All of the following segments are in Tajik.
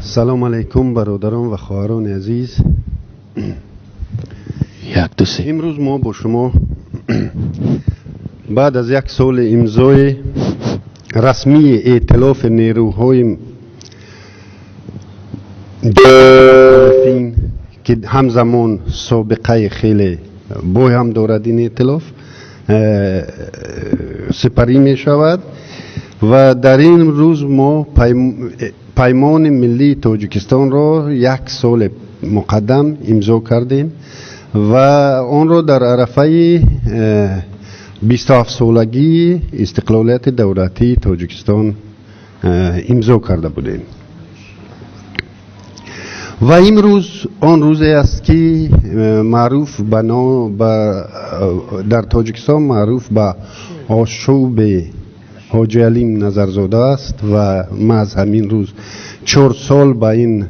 Салом алейкум, бародарон ва хоҳарони азиз. Як, ду, се. Имрӯз мо бо шумо баъд аз як соли имзои расмии эътилофи нерӯҳои ки ҳамзамон собиқаи хеле бой ҳам дорад, ин эътилоф сипарӣ мешавад ва дар ин рӯз мо Паймони миллии Тоҷикистонро як соли муқаддам имзо кардем ва онро дар арафаи 27-солагии истиқлолияти давлатии Тоҷикистон имзо карда будем. Ва имрӯз он рӯзе аст, ки маъруф дар Тоҷикистон маъруф ба ошӯби Ҳоҷиалим Назарзода аст ва маҳз ҳамин рӯз 4 сол ба ин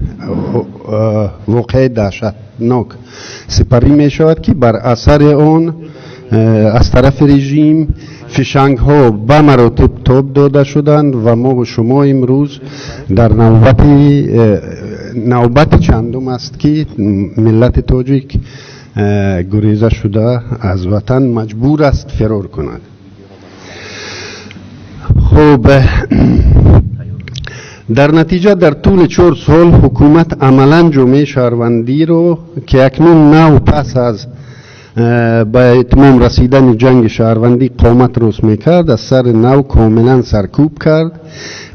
воқеаи даҳшатнок сипарӣ мешавад, ки бар асари он аз тарафи режим фишангҳо ба маротиб тоб дода шуданд ва мо шумо имрӯз дар навбати чандум аст, ки миллати тоҷик гуреза шуда аз ватан маҷбур аст фирор кунад. Хуб, дар натиҷа дар тӯли 4 сол ҳукумат амалан ҷомеаи шаҳрвандиро, ки акнун нав пас аз ба итмом расидани ҷанги шаҳрвандӣ қомат рост мекард, аз сари нав комилан саркӯб кард,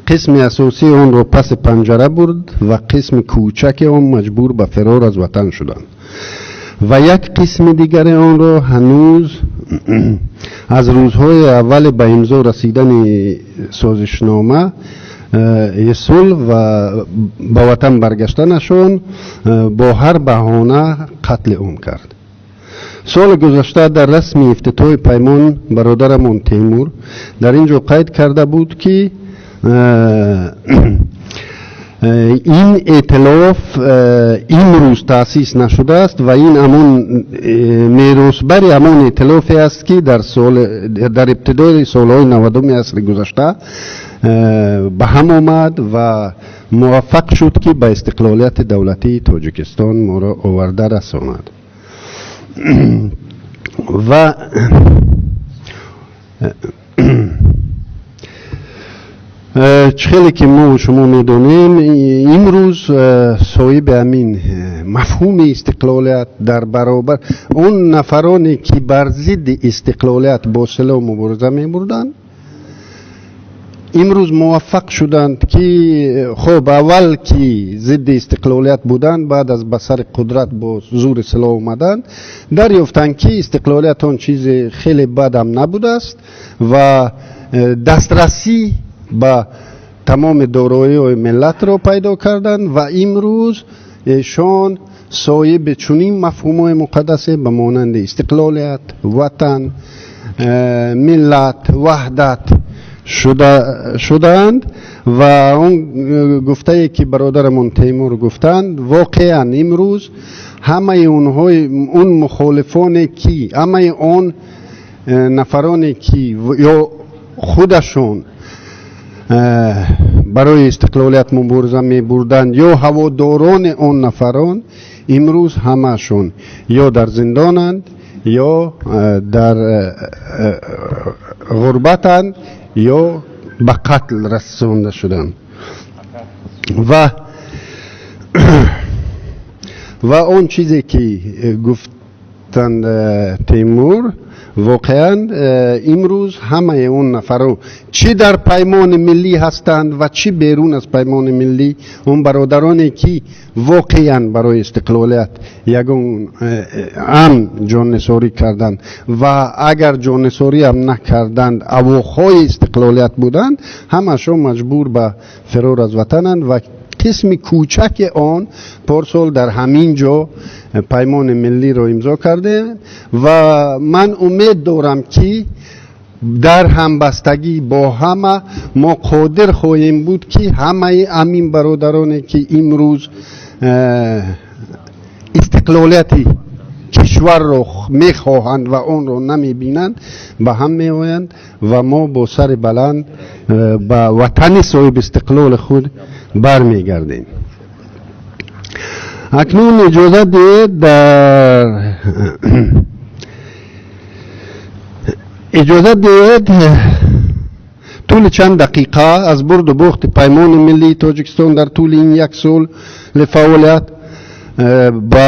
қисми асосии онро паси панҷара бурд ва қисми кӯчаки он маҷбур ба фирор аз ватан шуданд ва як қисми дигари онро ҳанӯз аз рӯзҳои аввали ба имзо расидани созишнома сулҳ ва ба ватан баргаштанашон бо ҳар баҳона қатли ом кард. Соли гузашта дар расми ифтитоҳи паймон бародарамон Темур дар ин ҷо қайд карда буд, ки ин эътилоф имрӯз таъсис нашудааст ва ин ҳамон меросбари ҳамон эътилофе аст, ки дар ибтидои солҳои 90-уми асри гузашта ба ҳам омад ва муваффақ шуд, ки ба истиқлолияти давлатии Тоҷикистон моро оварда расонад. Ва чӣ хеле ки мо шумо медонем, имрӯз соҳиби ҳамин мафҳуми истиқлолият дар баробар он нафароне, ки бар зидди истиқлолият бо силоҳ мубориза мебурданд, имрӯз муваффақ шуданд, ки хуб, аввал ки зидди истиқлолият буданд, баъд аз ба сари қудрат бо зури силоҳ омаданд, дарёфтанд, ки истиқлолият он чизи хеле бадам набудааст ва дастрасӣ ба тамоми дороиҳои миллатро пайдо карданд ва имрӯз эшон соҳиби чунин мафҳумҳои муқаддасе ба монанди истиқлолият, ватан, миллат, ваҳдат шудаанд. Ва он гуфтае, ки бародарамон Темур гуфтанд, воқеан имрӯз ҳамаи онҳои он мухолифоне, ки ҳамаи он нафароне, ки ё худашон барои истиқлолият мубориза мебурданд ё ҳаводорони он нафарон, имрӯз ҳамаашон ё дар зиндонанд, ё дар ғурбатанд, ё ба қатл расонда шуданд. Ва он чизе, ки гуфтанд Темур, воқеан имрӯз ҳамаи он нафарон, чӣ дар Паймони миллӣ ҳастанд ва чӣ берун аз Паймони миллӣ, он бародароне, ки воқеан барои истиқлолият ягон ам ҷоннисорӣ карданд ва агар ҷоннисориам накарданд, ҳавохоҳи истиқлолият буданд, ҳамашон маҷбур ба фирор аз ватананд ва қисми кӯчаки он порсол дар ҳамин ҷо Паймони миллиро имзо кардем. Ва ман умед дорам, ки дар ҳамбастагӣ бо ҳама мо қодир хоҳем буд, ки ҳамаи ҳамин бародароне, ки имрӯз истиқлолияти кишварро мехоҳанд ва онро намебинанд, ба ҳам меоянд ва мо бо сари баланд ба ватани соҳиби истиқлоли худ бармегардем. Акнун иҷозат диҳед дар иҷозат диҳед тӯли чанд дақиқа аз бурду бохти Паймони миллии Тоҷикистон дар тӯли ин як соли фаъолият ба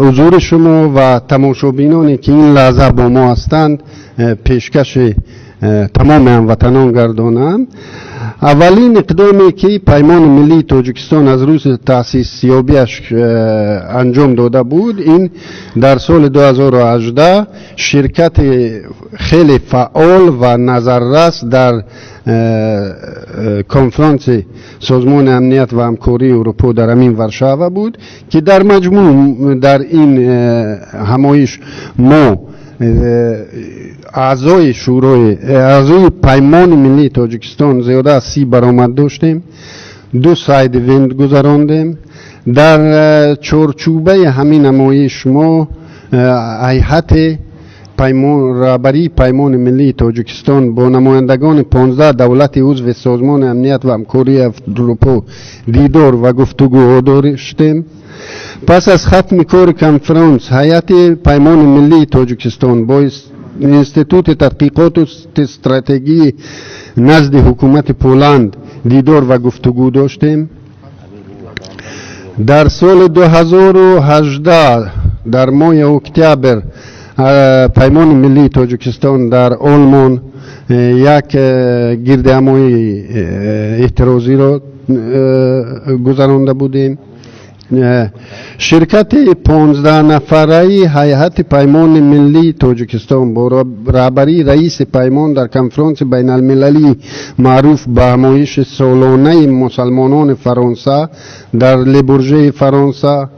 ҳузури шумо ва тамошобиноне, ки ин лаҳза бо мо ҳастанд, пешкаши тамоми ҳамватанон гардонам. Аввалин иқдоме, ки Паймони миллии Тоҷикистон аз рӯзи таъсисёбиаш анҷом дода буд, ин дар соли 2018 ширкати хеле фаъол ва назаррас дар конфронси Созмони амният ва ҳамкории Аврупо дар ҳамин Варшава буд, ки дар маҷмӯъ дар ин ҳамоиш мо, аъзои шӯрои, аъзои Паймони миллии Тоҷикистон, зиёда аз 30 баромад доштем, ду side event гузарондем. Дар чорчӯбаи ҳамин ҳамоиш мо, ҳайати раҳбарии Паймони миллии Тоҷикистон, бо намояндагони 15 давлати узви Созмони амният ва ҳамкории Аврупо дидор ва гуфтугӯҳо доштем. Пас аз хатми кори конфронс ҳайати Паймони миллии Тоҷикистон бо Институти тадқиқоту стратегии назди ҳукумати Поланд дидор ва гуфтугӯ доштем. Дар соли 2018 дар моҳи октябр Паймони миллии Тоҷикистон дар Олмон як гирдиҳамоии эътирозиро гузаронда будем. Ширкати 15-нафараи ҳайати Паймони миллии Тоҷикистон бо раҳбарии раиси паймон дар конфронси байналмилалии маъруф ба ҳамоиши солонаи мусалмонони Фаронса дар Ле-Буржеи Фаронса,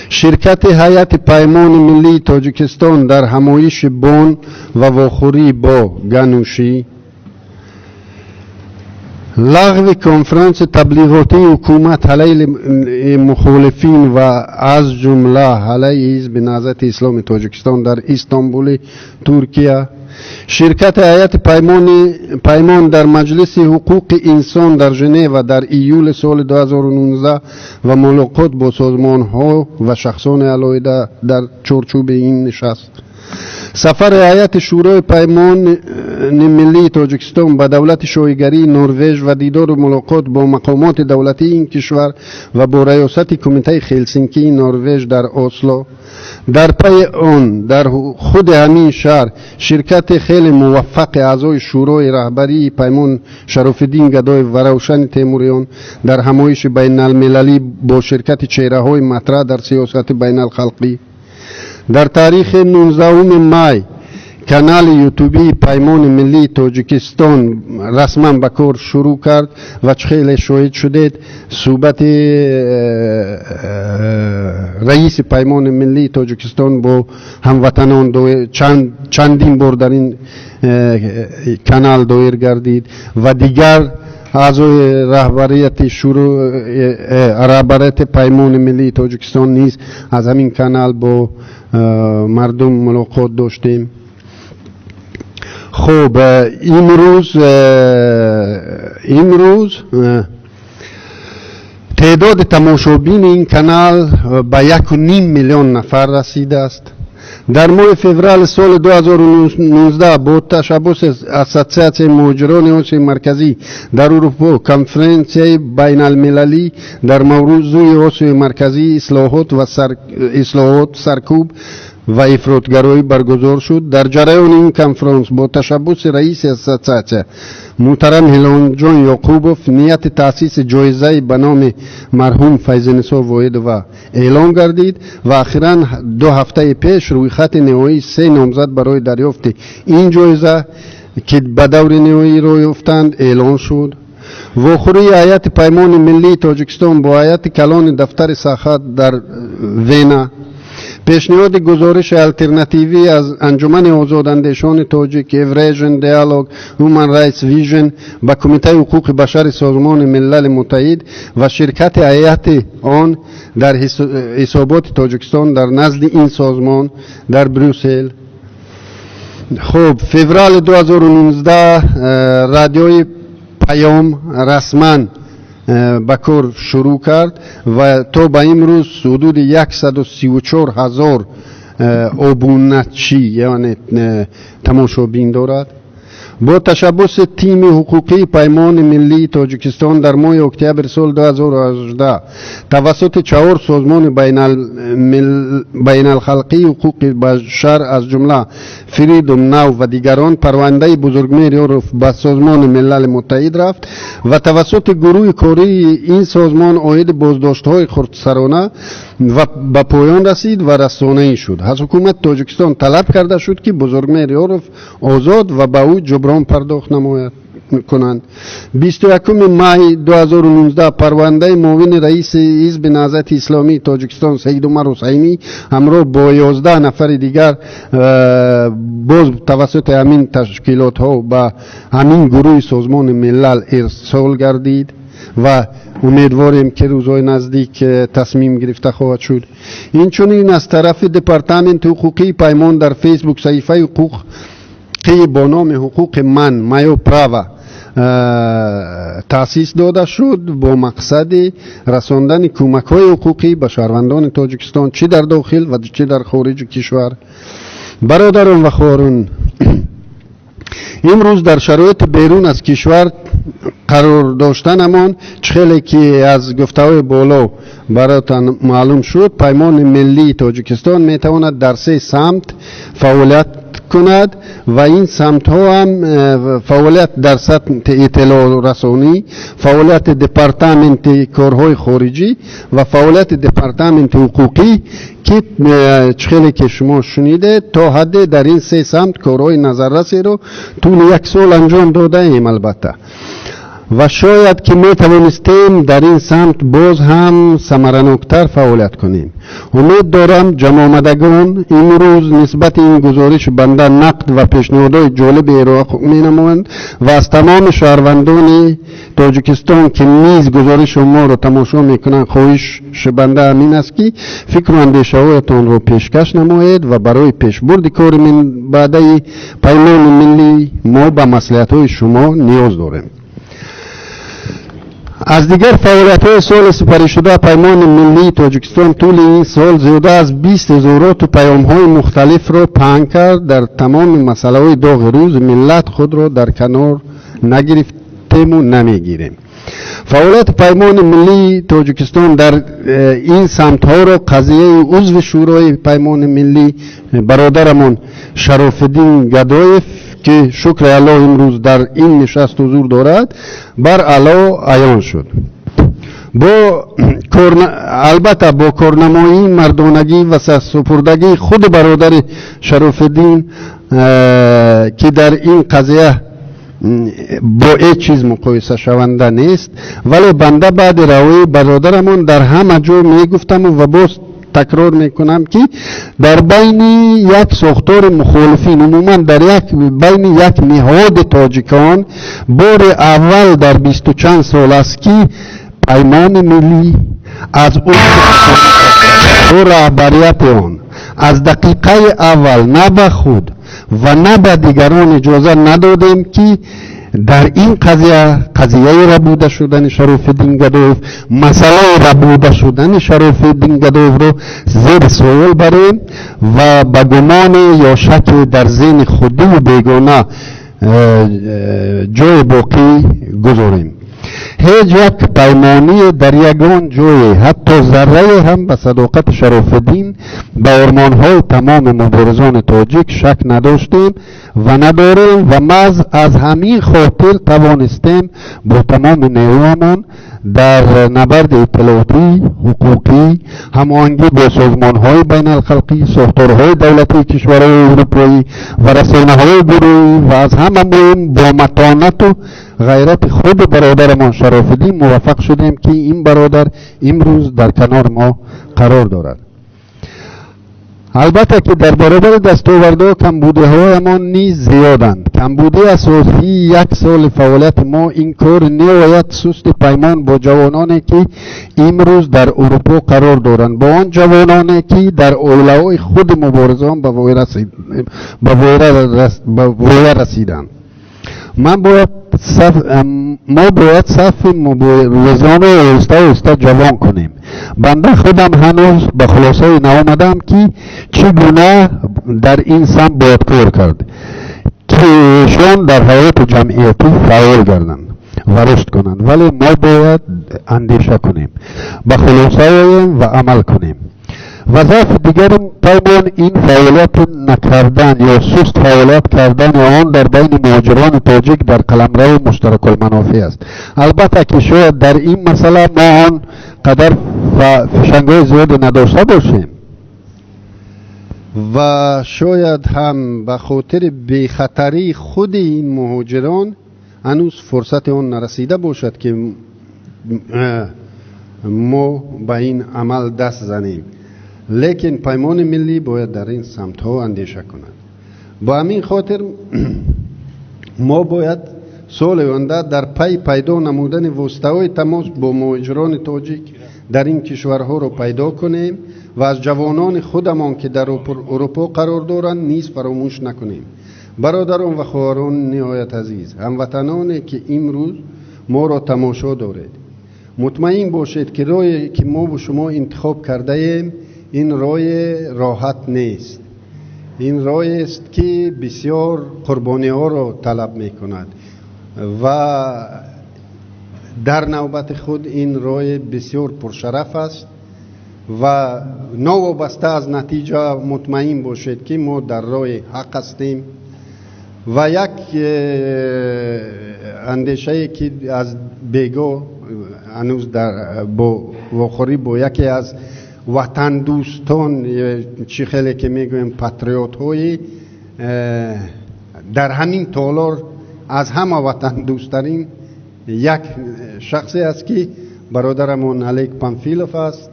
ширкати ҳайати Паймони миллии Тоҷикистон дар ҳамоиши Бон ва вохӯрӣ бо Ганушӣ, лағви конфронси таблиғотии ҳукумат алайҳи мухолифин ва аз ҷумла алайҳи Ҳизби Наҳзати Исломи Тоҷикистон дар Истанбули Туркия, ширкати ҳайати паймон дар Маҷлиси ҳуқуқи инсон дар Женева дар июли соли 2019 ва мулоқот бо созмонҳо ва шахсони алоҳида дар чорчӯби ин нишаст, сафари ҳайати Шӯрои Паймони миллии Тоҷикистон ба давлати Шоҳигарии Норвеж ва дидору мулоқот бо мақомоти давлатии ин кишвар ва бо раёсати Кумитаи Хелсинкии Норвеж дар Осло, дар пайи он дар худи ҳамин шаҳр ширкати хеле муваффақи аъзои Шӯрои раҳбарии паймон Шарофиддин Гадоев ва Равшани Темуриён дар ҳамоиши байналмилалӣ бо ширкати чеҳраҳои матраҳ дар сиёсати байналхалқӣ. Дар таърихи 19 май канали ютубии Паймони миллии Тоҷикистон расман ба кор шурӯъ кард ва хеле шоҳид шудед суҳбати раиси Паймони миллии Тоҷикистон бо ҳамватанон чандин бор дар ин канал доир гардид ва дигар аъзои раҳбарияти шурӯъ, раҳбарияти Паймони миллии Тоҷикистон низ аз ҳамин канал бо мардум мулоқот доштем. Хуб, имрӯз теъдоди тамошобини ин канал ба 1,5 миллион нафар расидааст. Дар моҳи феврали соли 2019 бо ташаббуси Ассотсиатсияи муҳоҷирони Осиёи Марказӣ дар Урупо конференсияи байналмилалӣ дар мавзӯи Осиёи Марказӣ: ислоҳот ва ислоҳот, саркӯб ва ифротгароӣ баргузор шуд. Дар ҷараёни ин конфронс бо ташаббуси раиси ассотсиатсия муҳтарам Ҳилолҷон Ёқубов нияти таъсиси ҷоизаи ба номи марҳум Файзинисо Воҳидова эълон гардид ва охиран 2 ҳафтаи пеш рӯйхати ниҳоии се номзад барои дарёфти ин ҷоиза, ки ба даври ниҳоӣ роҳ ёфтанд, эълон шуд. Вохӯрии ҳайати Паймони миллии Тоҷикистон бо ҳайати калони дафтари Сахат дар Вена, пешниҳоди гузориши алтернативӣ аз Анҷумани озодандешони тоҷик Eurasian Dialogue Human Rights Vision ба Кумитаи ҳуқуқи башари Созмони Милали Муттаҳид ва ширкати ҳайати он дар ҳисоботи Тоҷикистон дар назди ин созмон дар Брюссел. Хуб, феврали 2019 радиои Паём расман Ба кор шурӯъ кард ва то ба имрӯз ҳудуди 134 ҳазор обуначӣ, яъне тамошобин дорад. Бо ташаббуси тими ҳуқуқии Паймони миллии Тоҷикистон дар моҳи октябри соли 2018 тавассути чаҳор созмони байналхалқии ҳуқуқи башар, аз ҷумла Freedom Now ва дигарон, парвандаи Бузургмеҳр Ёров ба Созмони Милали Муттаҳид рафт ва тавассути гурӯҳи кории ин созмон оиди боздоштҳои хурдсарона ва ба поён расид ва расонаӣ шуд. Аз ҳукумати Тоҷикистон талаб карда шуд, ки Бузургмеҳр Ёров озод ва ба ӯ ҷуброн пардохт намояд кунанд. 21 май 2019 парвандаи муовини раиси Ҳизби Наҳзати Исломии Тоҷикистон Саидумар Ҳусайнӣ ҳамроҳ бо 11 нафари дигар боз тавассути ҳамин ташкилотҳо ба ҳамин гурӯҳи Созмони Милал ирсол гардид ва умедворем, ки рӯзҳои наздик тасмим гирифта хоҳад шуд. Инчунин аз тарафи департаменти ҳуқуқии Паймон дар Фейсбук саҳифаи ҳуқуқӣ бо номи «Ҳуқуқи ман», «Моё право», таъсис дода шуд бо мақсади расондани кӯмакҳои ҳуқуқӣ ба шаҳрвандони Тоҷикистон чӣ дар дохил ва чӣ дар хориҷи кишвар. Бародарон ва хоҳарон, имрӯз дар шароити берун аз кишвар қарор доштанамон, чӣ хеле ки аз гуфтаҳои боло баротан маълум шуд, Паймони миллии Тоҷикистон метавонад дар се самт фаъолият кунад ва ин самтҳо ҳам фаъолият дар сатҳи иттилоърасонӣ, фаъолияти департаменти корҳои хориҷӣ ва фаъолияти департаменти ҳуқуқӣ, ки чӣ хеле ки шумо шунидед, то ҳадде дар ин се самт корҳои назаррасеро тӯли як сол анҷом додаем, албатта, ва шояд ки метавонистем дар ин самт боз ҳам самараноктар фаъолият кунем. Умед дорам, ҷамъомадагон имрӯз нисбати ин гузориши банда нақд ва пешниҳодҳои ҷолиби ироа менамоянд ва аз тамоми шаҳрвандони Тоҷикистон, ки низ гузориши моро тамошо мекунанд, хоҳиши банда ҳамин аст, ки фикру андешаҳоятонро пешкаш намоед ва барои пешбурди кори минбаъдаи Паймони миллӣ мо ба маслиҳатҳои шумо ниёз дорем. Аз дигар фаъолиятҳои соли сипаришуда, Паймони миллии Тоҷикистон тӯли ин сол зиёда аз 20 изҳороту паёмҳои мухталифро паҳн кард. Дар тамоми масъалаҳои доғи рӯзи миллат худро дар канор нагирифтему намегирем. Фаъолияти Паймони миллии Тоҷикистон дар ин самтҳоро қазияи узви Шӯрои Паймони миллӣ бародарамон Шарофиддин Гадоев, ки шукри Аллоҳ имрӯз дар ин нишаст ҳузур дорад, бар аъло аён шуд. Бо албатта, бо корнамоии мардонагӣ ва сарсупурдагии худи бародари Шарофиддин, ки дар ин қазия бо ҳеҷ чиз муқоисашаванда нест. Вале банда баъди раҳоии бародарамон дар ҳама ҷо мегуфтаму ва боз такрор мекунам, ки дар байни як сохтори мухолифин, умуман дар як байни як ниҳоди тоҷикон бори аввал дар бисту чанд сол аст, ки Паймони миллӣ аз раҳбарияти он аз дақиқаи аввал на ба худ ва на ба дигарон иҷоза надодем, ки дар ин қазия, қазияи рабуда шудани Шарофиддин Гадоев, масъалаи рабуда шудани Шарофиддин Гадоевро зери суол барем ва ба гумоне ё шаке дар зеҳни худиву бегона ҷой боқӣ гузорем. Ҳеҷ як паймоние дар ягон ҷое, ҳатто заррае ҳам, ба садоқати Шарофиддин, ба ормонҳои тамоми муборизони тоҷик шак надоштем ва надорем ва маҳз аз ҳамин хотир тавонистем бо тамоми нерӯамон дар набарди иттилоотӣ, ҳуқуқӣ, ҳамоҳангӣ бо созмонҳои байналхалқӣ, сохторҳои давлатии кишварҳои аврупоӣ ва расонаҳои гурӯҳӣ ва аз ҳама муҳим бо матонату ғайрати худи бародарамон Шарофиддин муваффақ шудем, ки ин бародар имрӯз дар канори мо қарор дорад. Албатта, ки дар баробари дастовардҳо камбудиҳоямон низ зиёданд. Камбудии асосии як соли фаъолияти мо ин кори ниҳоят сусти Паймон бо ҷавононе, ки имрӯз дар Урупо қарор доранд, бо он ҷавононе, ки дар оилаҳои худи муборизон ба воя расиданд. Ман бояд мо бояд сафи муборизонро оҳиста оҳиста ҷавон кунем. Банда худам ҳанӯз ба хулосае наомадам, ки чӣ гуна дар ин самт бояд кор кард, ки эшон дар ҳаёти ҷамъиятӣ фаъол гарданд ва рушд кунанд. Вале мо бояд андеша кунем, ба хулоса оем ва амал кунем. Ва заъфи дигари паймон ин фаъолияти накардан ё суст фаъолият кардани он дар байни муҳоҷирони тоҷик дар қаламрави муштаракулманофеъ аст. Албатта, ки шояд дар ин масъала мо он қадар фишангҳои зиёде надошта бошем ва шояд ҳам ба хотири бехатарии худи ин муҳоҷирон ҳанӯз фурсати он нарасида бошад, ки мо ба ин амал даст занем. Лекин Паймони миллӣ бояд дар ин самтҳо андеша кунад. Ба ҳамин хотир мо бояд соли оянда дар пай пайдо намудани воситаҳои тамос бо муҳоҷирони тоҷик дар ин кишварҳоро пайдо кунем ва аз ҷавонони худамон, ки дар Урупо қарор доранд, низ фаромӯш накунем. Бародарон ва хоҳарон ниҳоят азиз, ҳамватаноне, ки имрӯз моро тамошо доред, мутмаин бошед, ки роҳе, ки мову шумо интихоб кардаем, ин роҳи роҳат нест. Ин роҳест, ки бисёр қурбониҳоро талаб мекунад ва дар навбати худ ин роҳи бисёр пуршараф аст. Ва новобаста аз натиҷа мутмаин бошед, ки мо дар роҳи ҳақ ҳастем. Ва як андешае, ки аз бегоҳ ҳанӯз дар бо вохӯрӣ бо яке аз ватандӯстон, чӣ хеле ки мегӯем, патриотҳои дар ҳамин толор аз ҳама ватандӯсттарин як шахсе аст, ки бародарамон Олег Памфилов аст.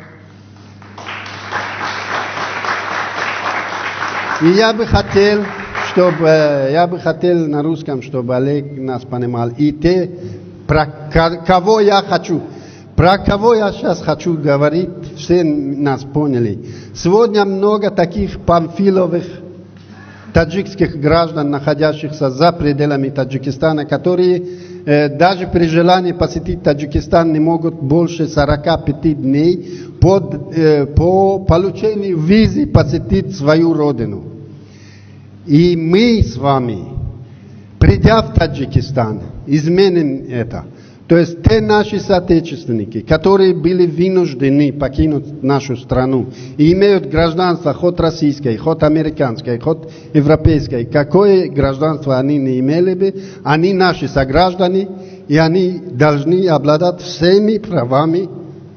И я бы хотел на русском, чтобы Олег нас понимал. И те, про кого я сейчас хочу говорить, все нас поняли. Сегодня много таких памфиловых таджикских граждан, находящихся за пределами Таджикистана, которые даже при желании посетить Таджикистан не могут больше 45 дней по получению визы посетить свою родину. И мы с вами, придя в Таджикистан, изменим это. То есть те наши соотечественники, которые были вынуждены покинуть нашу страну и имеют гражданство хоть российское, хоть американское, хоть европейское, какое гражданство они не имели бы, они наши сограждане, и они должны обладать всеми правами,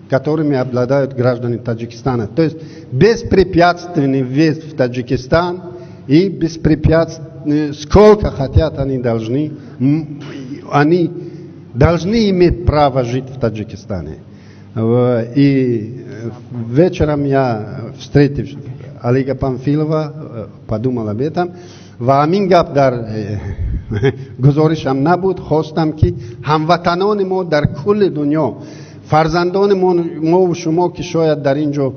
которыми обладают граждане Таджикистана. То есть беспрепятственный въезд в Таджикистан и беспрепятственный, сколько хотят, они должны иметь право жить в Таджикистане. И вечером я, встретив Олега Памфилова, подумал об этом. Ва ҳамин гап дар гузоришам набуд. Хостам, ки ҳамватанони мо дар кулли дунё, фарзандони мову шумо, ки шояд дар ин ҷо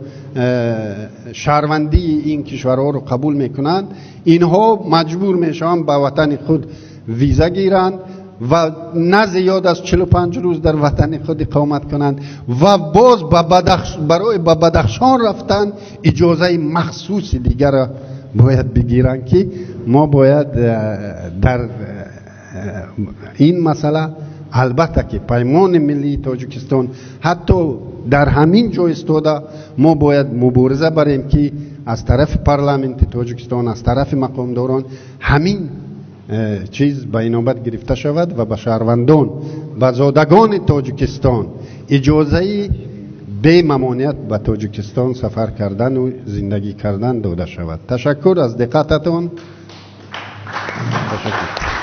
шаҳрвандии ин кишварҳоро қабул мекунанд, инҳо маҷбур мешаванд ба ватани худ виза гиранд ва на зиёд аз 45 рӯз дар ватани худ иқомат кунанд ва боз барои ба Бадахшон рафтан иҷозаи махсуси дигарро бояд бигиранд, ки мо бояд дар ин масъала, албатта, ки Паймони миллии Тоҷикистон ҳатто дар ҳамин ҷо истода мо бояд мубориза барем, ки аз тарафи парламенти Тоҷикистон, аз тарафи мақомдорон ҳамин чиз ба инобат гирифта шавад ва ба шаҳрвандон, ба зодагони Тоҷикистон иҷозаи бемамоният ба Тоҷикистон сафар кардану зиндагӣ кардан дода шавад. Ташаккур аз диққататон, ташаккур.